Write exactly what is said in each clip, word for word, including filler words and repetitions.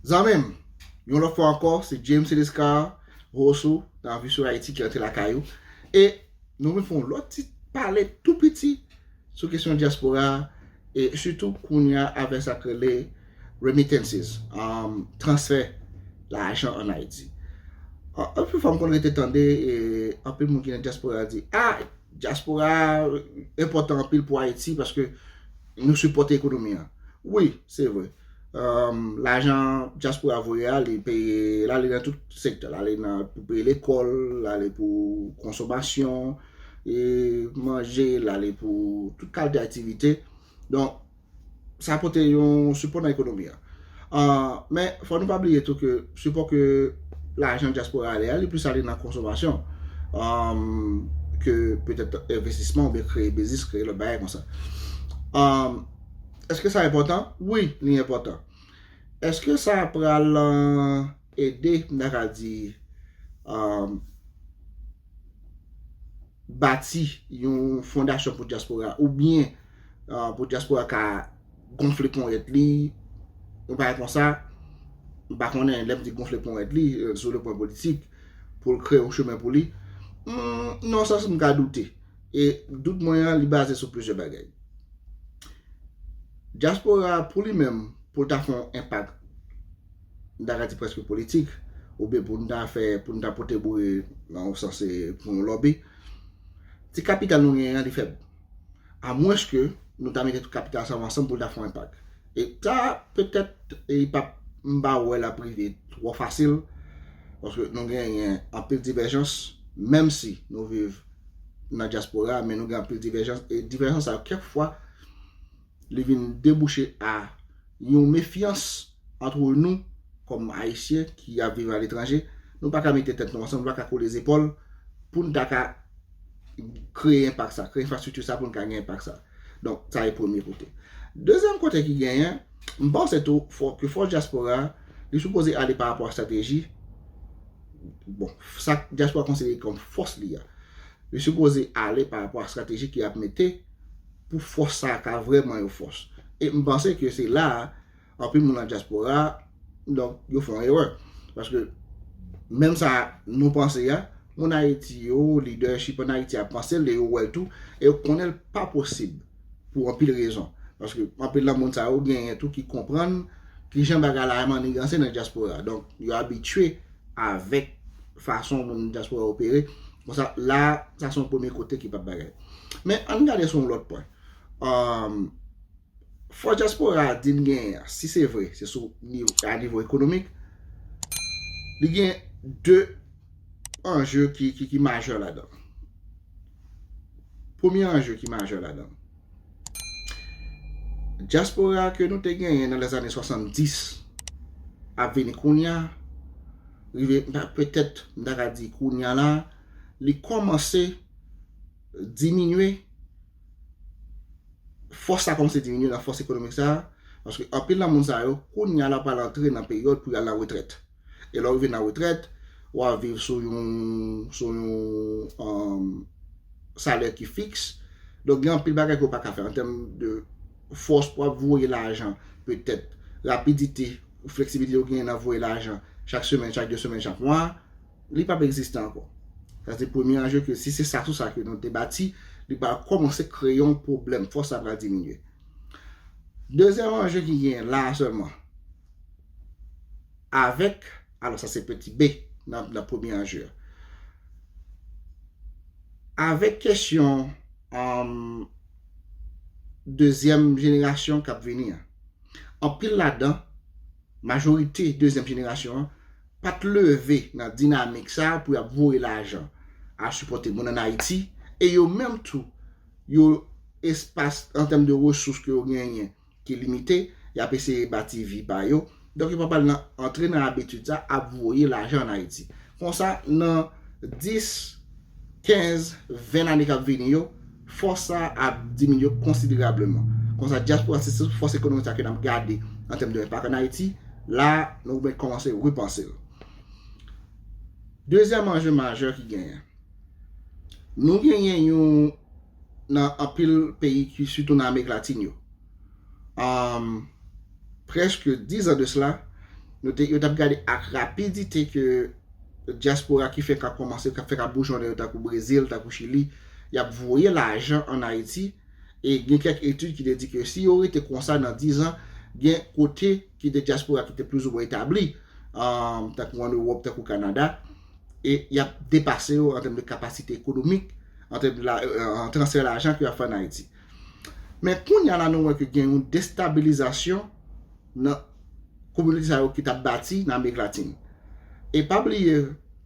Zanmi m, yon lòt fwa ankò, se James Eliscar, Rosso, nan Vi sou Ayiti ki rantre lakay ou. E nou vin fè yon lòt ti pale tou piti sou kesyon dyaspora a, e sitou kounye a avèk sa k rele remittances, um, transfè lajan ann Ayiti. An, anpil fwa m konn rete tande, e anpil moun ki nan dyaspora di, a, dyaspora a enpòtan anpil pou Ayiti paske nou sipòte ekonomi an. Wi, se vre. Um, lajan dyaspora voye a, li peye, l ale nan tout sektè. L ale nan, pou peye lekòl, l ale pou konsomasyon, e manje, l ale pou tout kalite aktivite. Donk, sa pote yon sipò nan ekonomi an. Ah, men, fò nou pa bliye tou ke sipò ke lajan dyaspora ale a, li plis ale nan konsomasyon, um, ke petèt envestisman oubyen kreye biznis, kreye lòt bagay konsa. Um, èske sa enpòtan? Wi, li enpòtan. Èske sa pral, uh, ede, m ta ka di, um, bati yon fondasyon pou dyaspora oubyen, uh, pou dyaspora ka gonfle ponyèt li, yon bagay konsa, m pa konnen, lè m di gonfle ponyèt li, euh, sou le plan politik, pou l kreye yon chemen pou li. Hmm, nan sans m ka doute. E dout mwen an, li baze sou plizyè bagay. Dyaspora a, pou li menm, pou l ta fè yon enpak, m ta ka di prèske politik, oubyen pou n ta fè, pou n ta pote boure nan yon sans, e pou yon lòbi, ti kapital nou genyen an, li fèb. Amwenske nou ta mete tout kapital sa yo ansanm pou l ta fè yon enpak. E sa, petèt, e li p ap, m pa wè l ap rive twò fasil, paske nou genyen anpil divèjans, menm si nou viv nan dyaspora, men nou gen anpil divèjans, e divèjans sa yo, kèk fwa, li vin debouche a yon mefyans antre nou, kòm Ayisyen ki ap viv aletranje, nou pa ka mete tèt nou ansanm, nou pa ka kole zepòl pou n ta ka kreye enpak sa, kreye enfrastrikti sa pou n ka gen enpak sa. Donk, sa e premye kote. Dezyèm kote ki genyen, m panse tou fò, ke fòs dyaspora a, li sipoze ale pa rapò a estrateji. Bon, sa dyaspora konsidere kòm fòs li a. Li sipoze ale pa rapò a estrateji ke y ap mete pou fòs sa a ka vrèman yon fòs. E m panse ke se la a, anpil moun nan dyaspora a, donk, yo fè yon erè. Paske menm sa nou panse a, moun Ayiti yo, leadership ann Ayiti a panse l e yo wè l tou, e yo konnen l pa posib pou anpil rezon. Paske anpil nan moun sa yo genyen tou ki konprann kijan bagay la maniganse nan dyaspora. Donk, yo abitye avèk fason moun dyaspora opere. Konsa, la, sa se yon premye kote ki p ap bagay. Men, ann gade sou yon lòt pwen. Um, fòs dyaspora a di n genyen an, si se vre, se sou nivo, a nivo ekonomik, li gen de anje ki, ki, ki majè ladan. Premye anje ki majè ladan. Dyaspora ke nou te genyen nan lèzane swasanndis ap vini kounye a, rive, petèt, m ta ka di kounye a la, li kòmanse diminye, fòs sa kòmanse diminye nan fòs ekonomik sa, paske anpil nan moun sa yo, kounye a la pral antre nan peryòd pou y al nan retrèt. E lè w rive nan retrèt, w ap viv sou yon, sou yon, um, salè ki fiks. Donk, gen anpil bagay ke w pa ka fè an tèm de fòs pou w ap voye lajan, petèt, rapidite, fleksibilite w genyen nan voye lajan chak semèn, chak de semèn, chak mwa, li p ap egziste ankò. Sa se premye anje ke si se sa sou sa ke nou te bati, li pral kòmanse kreye yon pwoblèm, fòs sa pral diminye. Dezyèm anje ki genyen la a sèlman, avèk, alò sa se peti B nan, nan premye anje a. Avèk kesyon, um, dezyèm jenerasyon k ap vini an, anpil ladan, majorite dezyèm jenerasyon an, pa t leve nan dinamik sa a pou y ap voye lajan al sipòte moun ann Ayiti, e yo menm tou, yo espas an tèm de resous ke yo genyen ki limite, y ap eseye bati vi pa yo. Donk, yo pa pral nan, antre nan abitid sa ap voye lajan ann Ayiti. Konsa, nan dis, kenz, ven lane k ap vini yo, fòs sa ap diminye konsiderableman. Konsa, dyaspora se sèl fòs ekonomik sa ke n ap gade an tèm de enpak ann Ayiti. La, nou mèt kòmanse repanse l. Dezyèm anje majè ki genyen, nou genyen yon nan anpil peyi ki sitou nan Amerik Latin yo. Um, prèske diz an de sela, Nou te, yo t ap gade ak rapidite ke dyaspora ki fèk ap kòmanse, k ap fèk ap boujonnen yo, tankou Brezil, tankou Chili, y ap voye lajan ann Ayiti. E gen kèk etid ki te di ke si yo rete konsa nan diz an, gen kote ki te dyaspora ki te plizoumwen etabli, um, tankou ann Ewòp, tankou Kanada, e y ap depase yo an tèm de kapasite ekonomik, an tèm de la, euh, an transfè lajan ke y ap fè ann Ayiti. Men kounye a la, nou wè ke gen yon destabilizasyon nan kominote sa yo ki t ap bati nan Amerik Latin. E pa bliye,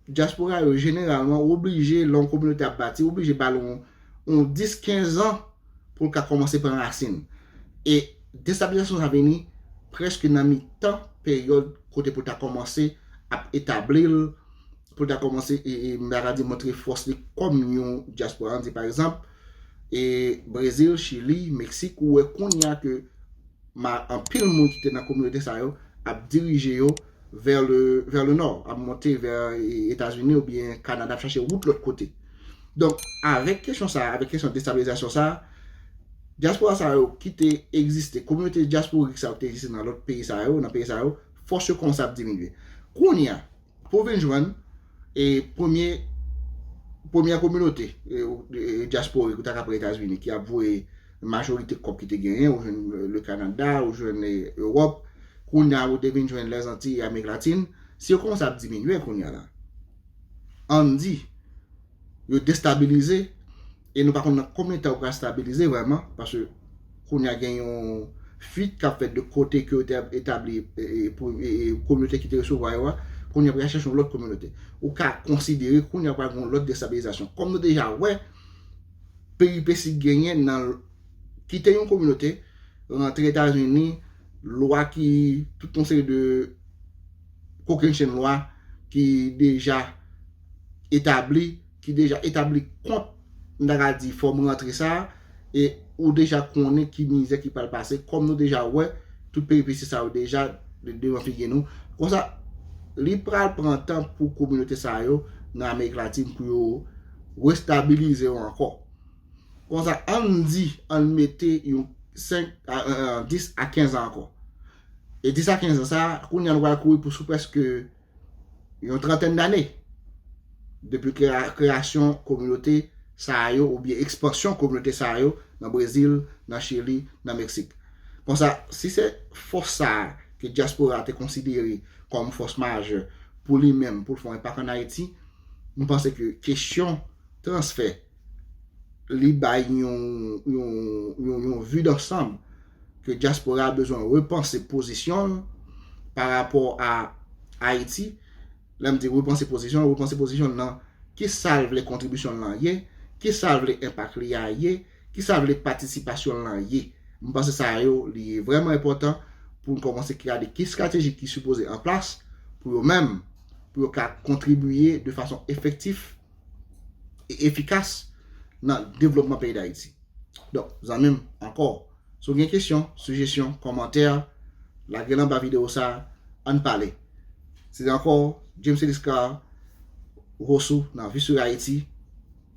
dyaspora yo jeneralman oblije, lè yon kominote ap bati, oblije ba l yon, yon dis, kenz an pou l ka kòmanse pran rasin. E destabilizasyon sa vini prèske nan mitan peryòd kote pou l ta kòmanse ap etabli l, pou l ta kòmanse, e, e, m ta ka di, montre fòs li kòm yon dyaspora. Ann di, pa egzanp, e, Brezil, Chili, Meksik, ou wè kounye a ke ma, anpil moun ki te nan kominote sa yo ap dirije yo vers le, vers le nord, ap monte vè, e, Etazini oubyen Kanada, ap chache wout lòt kote. Donk, avèk kesyon sa, avèk kesyon destabilizasyon sa, dyaspora sa yo ki te egziste, kominote dyasporik sa yo ki te egziste nan lòt peyi sa yo, nan peyi sa yo, fòs yo kòmanse ap diminye. Kounye a, pou w vin jwenn, e premye, premyè kominote, e, e, dyasporik, ou ta ka pran Etazini, ki ap voye majorite kòb ki te genyen, ou jwenn, e, le Kanada, ou jwenn, e, Ewòp, kounye a ou te vin jwenn Lèzantiy e Amerik Latin, si yo kòmanse ap diminye kounye a la, ann di, yo destabilize, e nou pa konn nan konbyen tan yo pral stabilize vrèman, paske kounye a gen yon fuit k ap fèt de kote ke yo te etabli, e, e, pou, e, e, kominote ki te resevwa yo a, kounye a pral chache yon lòt kominote. Ou ka konsidere kounye a pral gen yon lòt destabilizasyon. Kòm nou deja wè, peripesi genyen nan kite yon kominote, rantre Etazini, lwa ki, tout yon seri de kokennchenn lwa ki deja etabli, ki deja etabli kont, m ta ka di, fòm rantre sa a, e ou deja konnen ki mizè ki pral pase, kòm nou deja wè, tout peripesi sa yo deja de-, devan figi nou. Konsa, li pral pran tan pou kominote sa yo nan Amerik Latin pou yo restabilize yo ankò. Konsa, ann di, ann mete yon senk a, a, a, dis a kenz an ankò. E dis a kenz an sa, kounye a nou pral kouri pou sou prèske yon trantèn dane depi krea-, kreyasyon kominote sa yo oubyen ekspansyon kominote sa yo nan Brezil, nan Chili, nan Meksik. Konsa, si se fòs sa a ke dyaspora a te konsidere kòm fòs majè pou li menm, pou l fè yon enpak ann Ayiti, m panse ke kesyon transfè, li bay yon, yon, yon, yon vi dansanm ke dyaspora a bezwen repanse pozisyon l pa rapò a Ayiti. Lè m di repanse pozisyon l, repanse pozisyon l nan kisa l vle kontribisyon l lan ye, kisa l vle enpak li a ye, kisa l vle patisipasyon l lan ye. M panse sa yo, li vrèman enpòtan pou n kòmanse gade ki estrateji ki sipoze an plas pou yo menm, pou yo ka kontribiye de fason efektif e efikas nan devlopman peyi Dayiti. Donk, zanmi m, ankò, si w gen kesyon, sijesyon, kòmantè, lage l anba videyo sa a, ann pale. Se te ankò James Eliscar, Rossou nan Vi sur Haïti,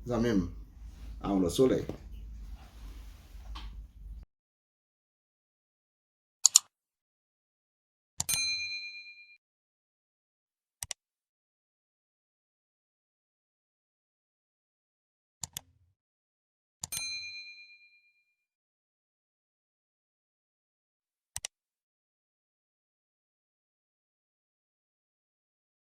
zanmi m, a yon lòt solèy.